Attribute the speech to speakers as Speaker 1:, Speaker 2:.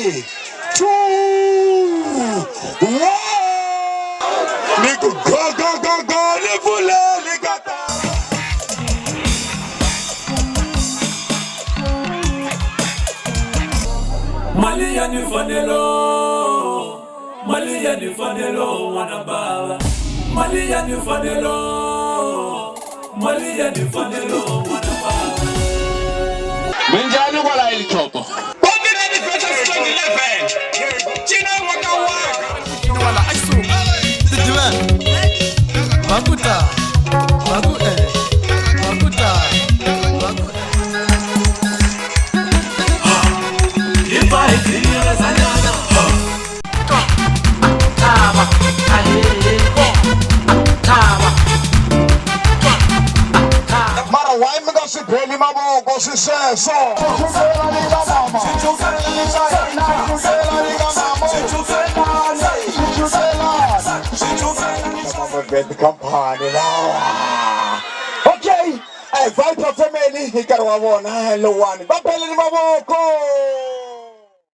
Speaker 1: 3 2 1 ni ku go go go go ni pfuleli ka ta.
Speaker 2: Mali ya ni fanelo, mali ya ni fanelo, n'wana bava. Mali ya ni fanelo, mali ya ni fanelo, n'wana bava.
Speaker 3: Minjhani kwala eLithopo?
Speaker 1: Bobirani versus 2011. Cina waka waka.
Speaker 4: Bakuta, baku eh, bakuta, baku.
Speaker 2: Hi pfa hi khirhizanyana.
Speaker 1: Mara why mi nga swi beli mavoko swi sweswo? Bad company lawa. Okay, Viper family hi nkarhi wa vona lowani va beleni mavoko.